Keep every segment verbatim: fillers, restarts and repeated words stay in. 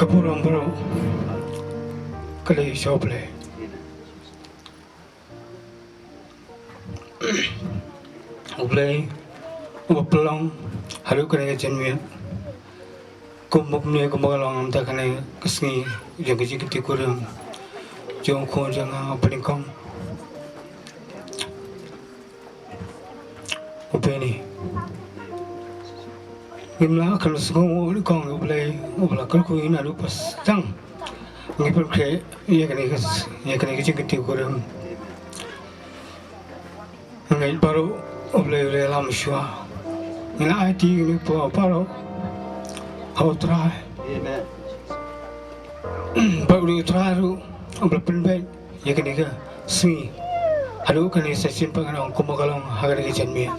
Ka burom burom ka dei sha U Blei. U Blei uba pynlong haduh kane ka janmiet. Kum u kumne kumba ka long mynta kane ka sngi jong ka jingkynti kurim jong u khun jong nga u panyngkong. U Benny. Ngim lah ban sngewnguh ïa u kong ïa U Blei uba la kyrkhu ïa ngi naduh ba sdang ngi pynkhreh ïa kane ka, ïa kane ka jingkynti kurim. Ngeit baroh U Blei u la ïalam shuwa. Ngi la aiti kine ki por baroh ha U Trai. Amen. Bad U Trai ruh uba la pynbeit ïa kane ka sngi haduh kane ka session, pat ngan ong kumba ka long ha kane ka janmiet.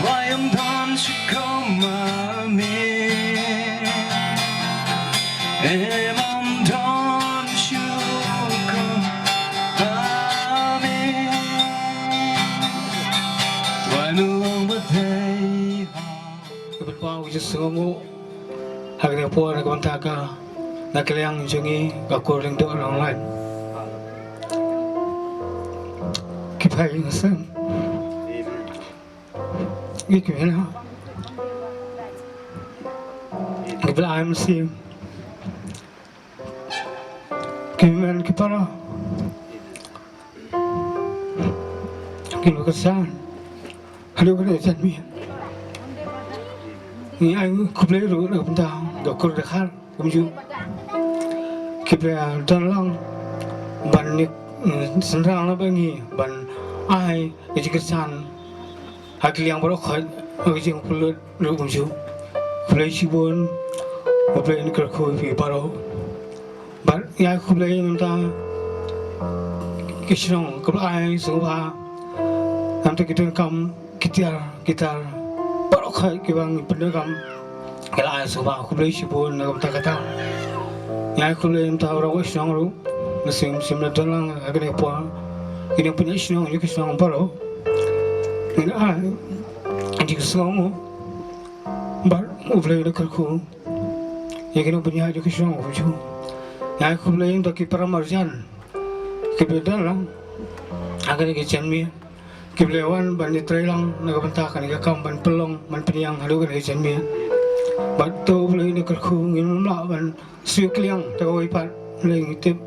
Why I'm done to come, amen. Em, I'm done to come, amen. Why no longer they are. Ka ban pynpaw ka jingsngewnguh ha kane ka por na ka bynta ka, na ka liang jong ngi ka Kur Lyngdoh Nonglait. Ki phai ngi sngewsih. Ngi kmen ha, ngi ba la ai mynsiem. Ki hynmen ki para, ki nongkyrshan haduh kane ka janmiet. Ngi ai khublei ruh na ka bynta ka Kur Dkhar kumjuh, kiba la don lang ban ïa, mm, synran lang bad ngi ban ai ka jingkyrshan ha ki liang baroh khoit, ha ka jingpynlut ruh kumjuh. Khublei shibun, U Blei un kyrkhu ïa phi baroh. Bad ngi ai khublei na ka bynta ki shnong kiba la ai sngewbha, na ka bynta ki donkam, ki tiar ki tar baroh khoit kiba ngi pyndonkam. Ki la ai sngewbha, khublei shibun na ka bynta kata. Ngi ai khublei na ka bynta u rangbah shnong ruh, mynsiem mynsiem la don lang ha kane ka por. Ki nongpynïaid shnong jong ki shnong baroh, ngi ai ka jingsngewnguh bad U Blei un kyrkhu ïa ki nongpynïaid jong ki shnong kumjuh. Ngi ai khublei na ka bynta ki para marjan kiba la don lang ha kane ka janmiet, kiba la wan ban ïatrei lang na ka bynta kane ka kam ban pynlong ban pynïang haduh kane ka janmiet. Bad to U Blei un kyrkhu, ngim lah ban siew kylliang da kawei pat, U Blei ngi tip,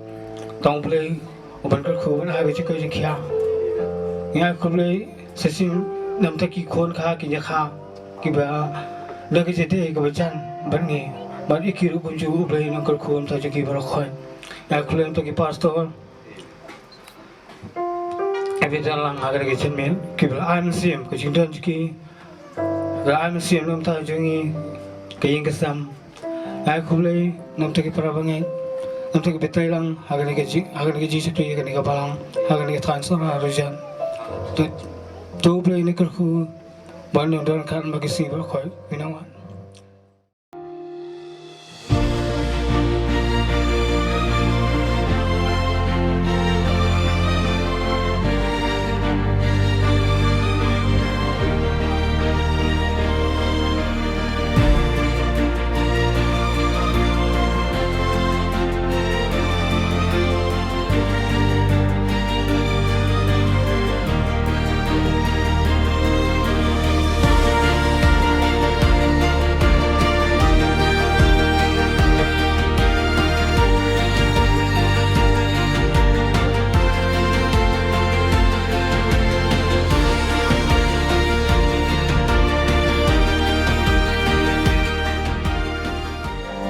tang U Blei uban kyrkhu ban ai ka jingkoit jingkhiah. Ngi ai khublei shisien na ka bynta ki khun kha ki ñia kha kiba da ka jingdei kaba jan bad ngi, bad ïa ki ruh kumjuh U Blei un kyrkhu na ka bynta jong ki baroh khoit. Ngi ai khublei na ka bynta ki pastor, kiba don lang ha kane ka janmiet, kiba la ai mynsiem ka jingdon jong ki, ka ai mynsiem na ka bynta jong ngi ka ïing ka sem. Ai khublei na ka bynta ki para bangeit, na ka bynta kiba trei lang ha kane ka jing, ha kane ka jingshitom, ha kane ka balang, ha kane ka thaiñ Sohra Rujan. To, to U Blei un kyrkhu bad un donkam bad ki sngi baroh khoit. Ngi ong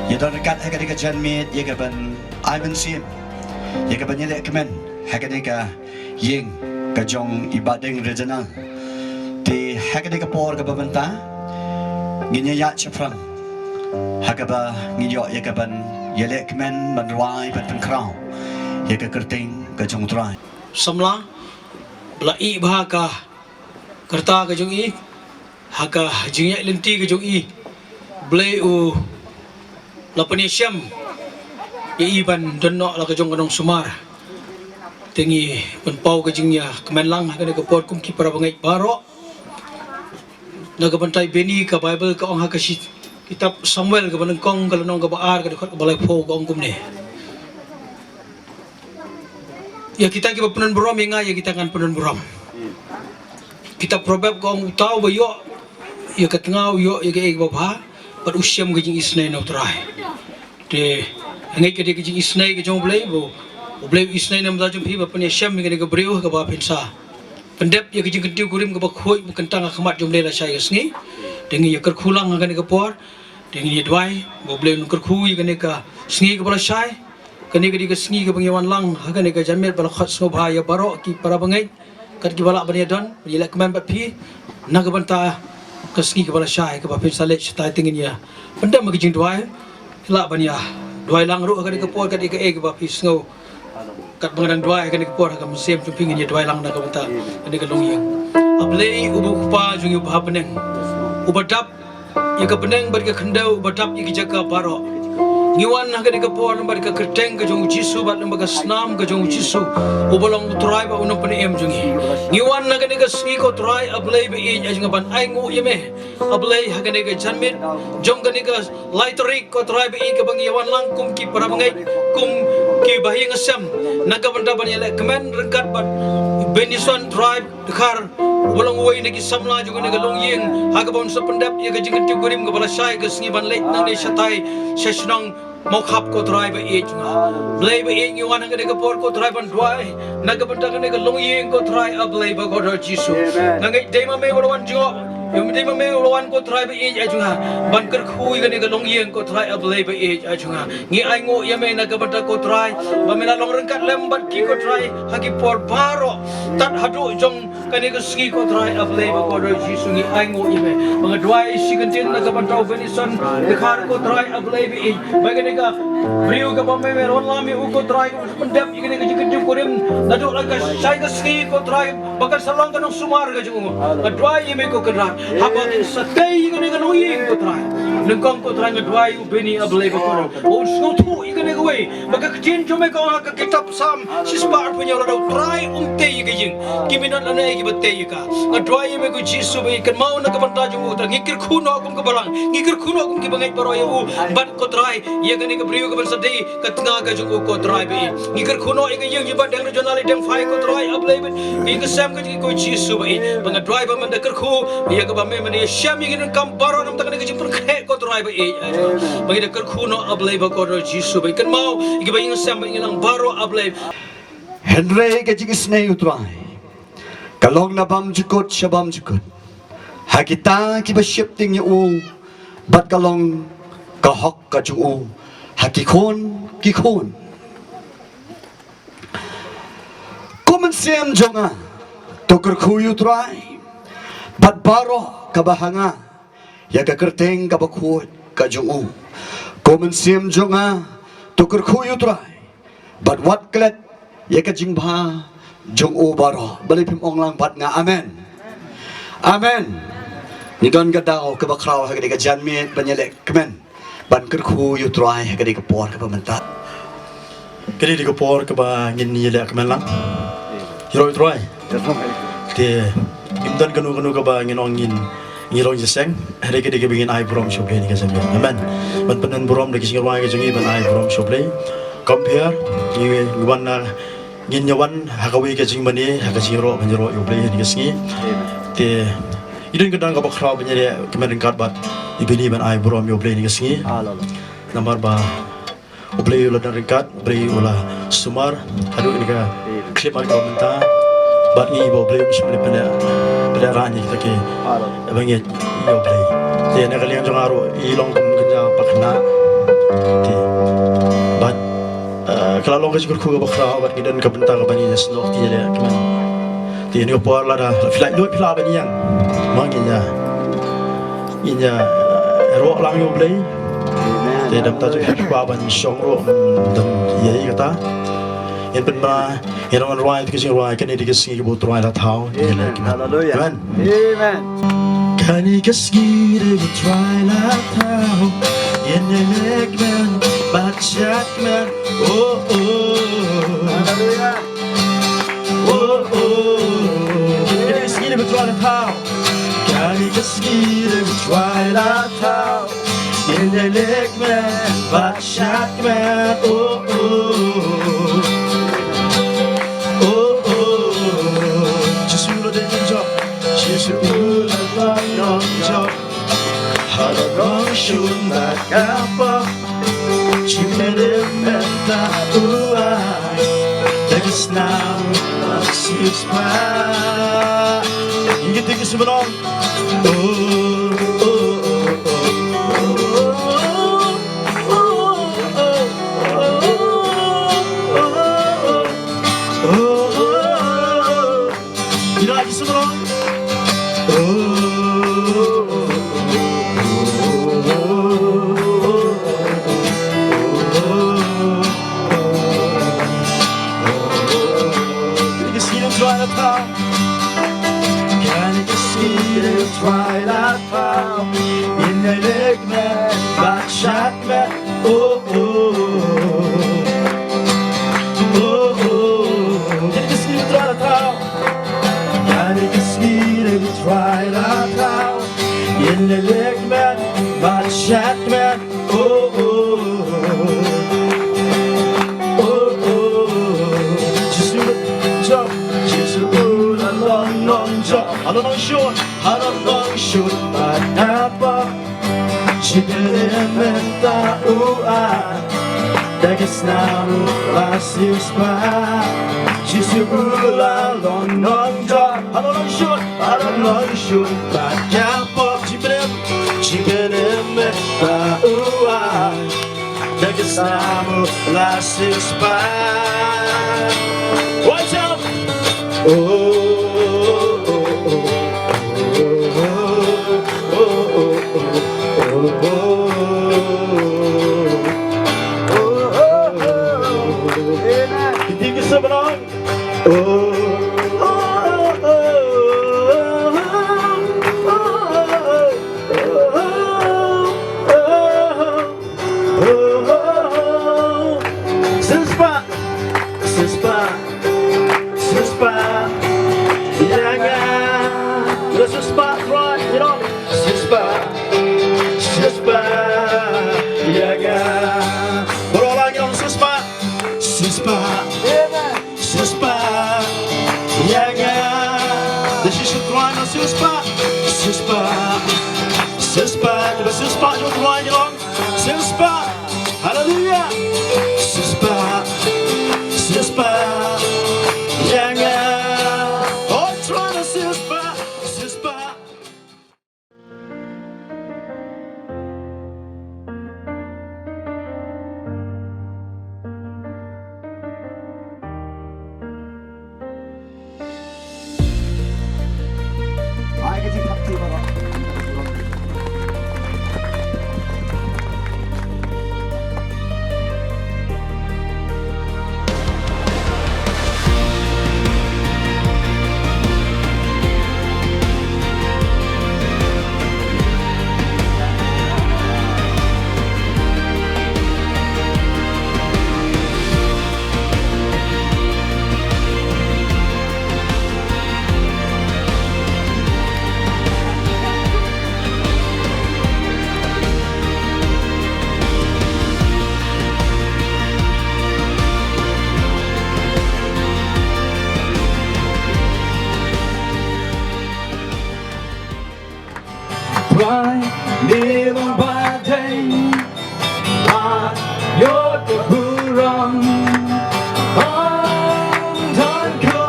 Ïa don ryngkat ha kane ka janmiet ïa ka ban ai mynsiem, ïa ka ban ïaleh kmen ha kane ka ïing ka jong i Bah Deng Regional. Te ha kane ka por kaba mynta ngin ïa ïaid shaphrang ha kaba ngin ïoh ïa ka ban ïaleh kmen, ban rwai, ban pynkhraw ïa ka kyrteng ka jong U Trai. Samla ba la ïeh bha ka ka rta ka jong i, ha ka jingïaid lynti ka jong i, Blei u la pynïashem ïa i ban don noh la ka jong ka nongsumar. Te ngi pynpaw ka jingïakmen lang ha kane ka por kum ki para bangeit baroh. Na ka bynta i Benny ka Baibl ka ong ha ka shi Kitab Samuel kaba nyngkong, ka lynnong kaba ar, ka dkhot kaba laiphew, ka ong kumne: Ïa kita kiba pynburom ïa nga, ïa kita ngan pynburom. Kitab Proverb ka ong, uta uba ïoh ïa ka tnga u ïoh ïa kaei kaba bha, bad u shem ka jingisynei na U Trai. Te nga ngeit ka dei ka jingisynei ka jong U Blei, ba U Blei u isynei na ka bynta jong phi ba phin ïashem ïa kane ka briew kaba phin sa pyndep ïa ka jingkyntiew kurim kaba khuid, ba kyntang ha khmat jong U Blei lashai ka sngi. Te ngin ïa kyrkhu lang ha kane ka por. Te ngin ïa duwai ba U Blei un kyrkhu ïa kane ka sngi kaba lashai. Kane ka dei ka sngi kaba ngi wan lang ha kane ka janmiet, ba la khot sngewbha ïa baroh ki para bangeit, kat kiba lah ban ïadon, ban ïaleh kmen bad phi na ka bynta ka sngi kaba lashai kaba phin sa leit shatai. Te ngin ïa pyndem ha ka jingduwai. Lah ban ïa duwai lang ruh ha kane ka por, kat ïa kaei kaba phi sngew. Katba nga dang duwai ha kane ka por, ha ka mynsiem jong phi ngin ïa duwai lang na ka bynta kane ka longïing. A Blei uba U Kpa jong ngi uba ha bneng, uba dap ïa ka bneng bad ka khyndew, uba dap ïa ki jaka baroh. Ngi wan ha kane ka por lyngba ka kyrteng ka jong U Jisu bad lyngba ka snam ka jong U Jisu, uba long U Trai bad U Nongpynim jong ngi. Ngi wan ha kane ka sngi, ko Trai, A Blei ba ïeit, ha jong nga ban ainguh ïa me, A Blei, ha kane ka janmiet jong kane ka lai tarik, ko Trai ba ïeit, kaba ngi ïa wan lang kum ki para bangeit, kum kiba ha ïing ha sem, na ka bynta ban ïaleh kmen ryngkat bad Benison Trai Dkhar, uba long uwei na ki samla jong kane ka longïing, ha kaba un sa pyndep ïa ka jingkyntiew kurim kaba lashai ka sngi ban leit nangne shatai sha shnong Mawkhap, ko Trai ba ïeit jong nga. Blei ba ïeit, ngi wan ha kane ka por, ko Trai, ban duwai na ka bynta kane ka longïing, ko Trai, A Blei ba kordor Jisu. Nga ngeit dei ma me u la wan jngoh, dei ma me u la wan, ko Trai ba ïeit, ha jong nga, ban kyrkhu ïa kane ka longïing, ko Trai, A Blei ba ïeit, ha jong nga. Ngi ainguh ïa me na ka bynta, ko Trai, ba me la long ryngkat lem bad ki, ko Trai, ha ki por baroh tad haduh jong kane ka sngi, ko Trai, A Blei ba kordor Jisu. Ngi ainguh ïa me. Ba nga duwai shi kyntien na ka bynta u Benison Dkhar, ko Trai, A Blei ba ïeit, ba kane ka briew kaba me, me la wanlam ïa u, ko Trai, ka pyndep ïa kane ka jingkyntiew kurim naduh la ka shai ka sngi, ko Trai, ba kan sa long ka nongsumar ka jong u. Nga duwai ïa me, ko Kynrad, haba kin sa tei ïa kane ka longïing, ko Trai, nyngkong, ko Trai, nga duwai ïa u Beni, A Blei ba kordor, ba un sngewthuh ïa kane kawei, ba ka ktien jong me ka ong ha ka kitab Salm shispah arphew hynñiew, lada U Trai um tei ïa ka ïing, ki minot lane kiba tei ïa ka. Nga duwai ïa me, ko Jisu ba ïeit, kynmaw na ka bynta jong u, Trai, ngi kyrkhu noh kum ka balang, ngi kyrkhu noh kum ki bangeit baroh ïa u, bad, ko Trai, ïa kane ka briew kaban sa dei ka tnga ka jong u, ko Trai ba ïeit. Ngi kyrkhu noh ïa ka ïing jong i Bah Deng Regional, i Deng Phai, ko Trai, A Blei, bad ïa ka sem ka jong i, ko Jisu ba ïeit. Ba nga duwai ba men da kyrkhu ïa kaba me, men da ïashem ïa ki donkam baroh na ka bynta kane ka jingpynkhreh, ko Trai ba ïeit. Ba ngi da kyrkhu noh, A Blei ba kordor Jisu ba ïeit, kynmaw ïa kiba ïashem, ba ngi lang baroh, A Blei. Hynrei ka jingisynei U Trai ka long na bymjukut sha bymjukut ha kita kiba sheptieng ïa u, bad ka long ka hok ka jong u ha ki khun ki khun. Ko mynsiem jong nga, to kyrkhu ïa U Trai, bad baroh kaba ha nga, ïa ka kyrteng kaba khuid ka jong u. Ko mynsiem jong nga, to kyrkhu ïa U Trai, bad wat klet ïa ka jingbha jong u baroh. Balei phim ong lang bad nga amen? Amen. Ngi don ka daw kaba khraw ha kane ka janmiet ban ïaleh kmen, ban kyrkhu ïa U Trai ha kane ka por kaba mynta. Kane ka dei ka por kaba ngin ïaleh kmen lang. Ïaroh ïa U Trai. Te ngim don kano kano kaba ngin ong ngin, ngin long jingïaseng, hynrei ka dei kaba ngin ai burom sha U Blei ha kane ka janmiet. Amen. Ban pynburom da ka jingrwai ka jong ngi ban ai burom sha U Blei. Compare, ngi, ngi wan na, ngin ïa wan ha kawei ka jingmane, ha ka jingïaroh ban ïaroh ïa U Blei ha kane ka sngi. Te ngi don ka daw kaba khraw ban ïaleh kmen ryngkat bad i Beni ban ai burom ïa U Blei ha kane ka sngi. Namar ba U Blei u la don ryngkat, U Blei u la sumar haduh kane ka khyllipmat kaba mynta. Bad ngi ba U Blei um shym la pynlehrain ïa kita kiba ngeit ïa U Blei. Te na ka liang jong nga ruh i long kum ka jingpyrkhat. Te bad, eh, ka la long ka jingkyrkhu kaba khraw bad ngi don ka bynta kaba ngin ïasnoh ïaleh kmen. Te ïa kane ka por lada phi la ïoh, phi lah ban ïeng, ma ngin ïa, ngin ïa, eh, ïaroh lang ïa U Blei. Te da mynta to phi kwah ban shong ruh, mm, don ïa kata. Ngin pynbna, ngin wanrah ïa ka jingrwai, kane dei ka sngi kaba U Trai u la thaw. Amen. Hallelujah. Amen. Amen. Kane ka sngi dei kaba U Trai u la thaw, ngin ïaleh kmen bad shad kmen. Oh, oh. Hallelujah. Oh, oh. Kane ka sngi dei kaba U Trai u la thaw. Kane ka sngi dei kaba U Trai u la thaw. Ngin ïaleh kmen bad shad kmen, oh, oh. Oh, oh. Jisu u la dei nongjop. Jisu u la long nongjop. Ha la long shun bad ka pop. Jingpynim mynta u ai. Da ka snam u la siewspah. Ngin ïa kynti ki symbai. Kane ka sngi dei u trai la thaw, ngin ïaleh kmen bad shad kmen, oh, oh. Oh, oh. Kane ka sngi dei u trai la thaw. Kane ka sngi dei u trai la thaw, ngin ïaleh kmen bad shad kmen. Oh, oh, oh, oh. Jisu u la long nongjop, u la long nongjop. Ha la long shun, ha la long shun bad ka pop. Jingpynim mynta u ai. Da ka snam u la siewspah. Jisu u la long nongjop. Ha la long shun, ha la long shun bad ka pop. Jingpynim, jingpynim mynta u ai. Da ka snam u la siewspah. Watch out! Oh, oh, oh, oh. Amen. Kynti ki symbai. Oh, oh, oh, oh. Siewspah, siewspah, siewspah ïa nga. Siewspah, right, you know. Siewspah, siewspah ïa nga. Baroh lang, you know, siewspah, siewspah. Amen. Siewspah ïa nga. Da shisha Trai, siewspah, siewspah, siewspah, siewspah, siewspah, siewspah. Haleluya. Siewspah, siewspah ïa nga. Oh Trai, siewspah, siewspah. Trai, ngi long ba dei, ba ïoh ka burom. Ong don ko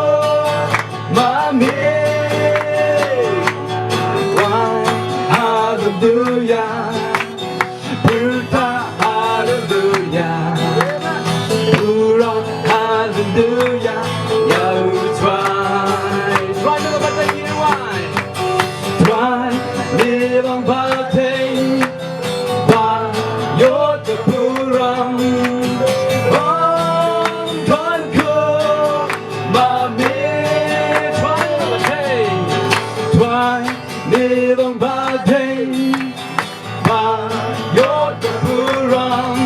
ma me. Trai, haleluya. Pyrta haleluya. Burom haleluya ïa u Trai. Trai, ngi long ba dei, Trai. Trai, ngi long ba dei, ba ïoh ka burom. Ong don ko ma me. Trai, ngi long ba dei, Trai, ngi long ba dei, ba ïoh ka burom.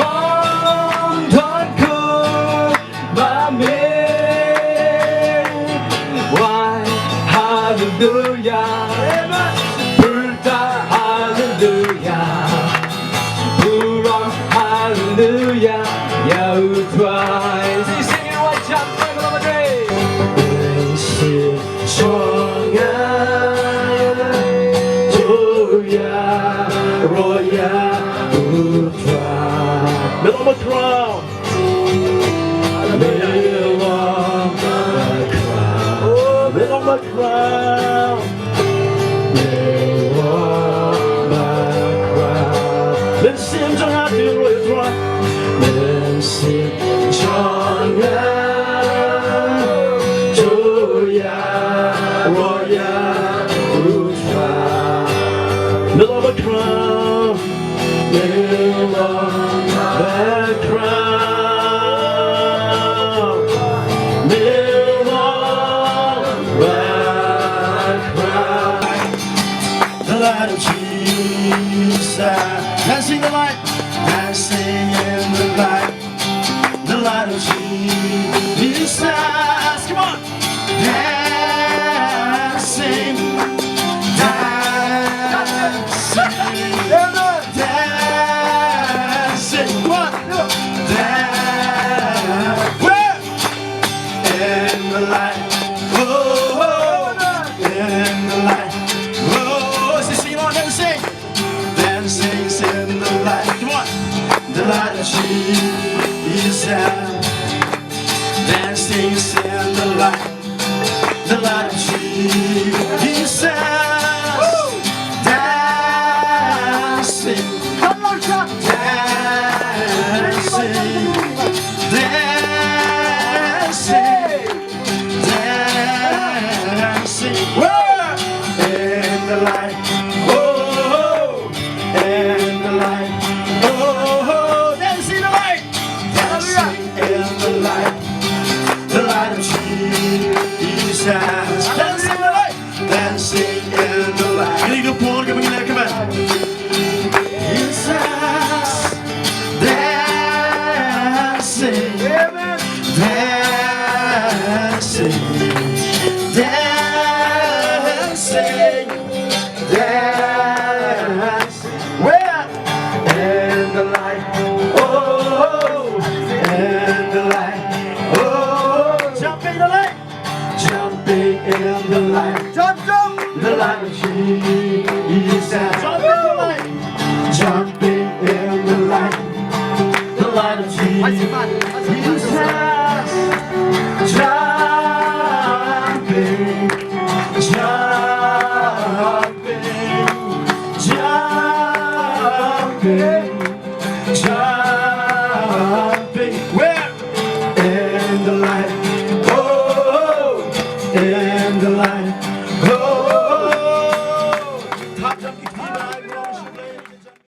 Ong don ko ma me. Wai haleluya. Pyrta haleluya. Leh long ba khraw. Leh long ba khraw. Mynsiem jong nga to ïaroh ïa u Trai. Mynsiem jong nga to ïaroh ïa u Trai. Leh long ba khraw. Leh long ba khraw. Leh long ba khraw. The light of Jesus. Dancing the light. Dancing in the light. The light of Jesus. Come on. Dancing, dancing, dancing. Come on. Dance. Where? In the light. Oh, in the light. Oh, sing, sing, come on, dancing. Dancing in the light. Come on. The light of Jesus. Dancing in the light. The light of Jesus. Dancing. Dancing. Dancing. Dancing. Whoa! In the light. Oh, in the light. Oh, dancing in the light. Dancing in the light. The light of Jesus. Dancing in the light. Dancing in the light. Can you do Paul? Can we let come on? Jesus. Dancing. Amen. Dancing. Dancing. Dancing. Where? In the light. Oh, in the light. Oh, jump in the light. Jumping in the light. Jump, jump. The light of Jesus. Jump in the light. Jumping in the light. The light of Jesus.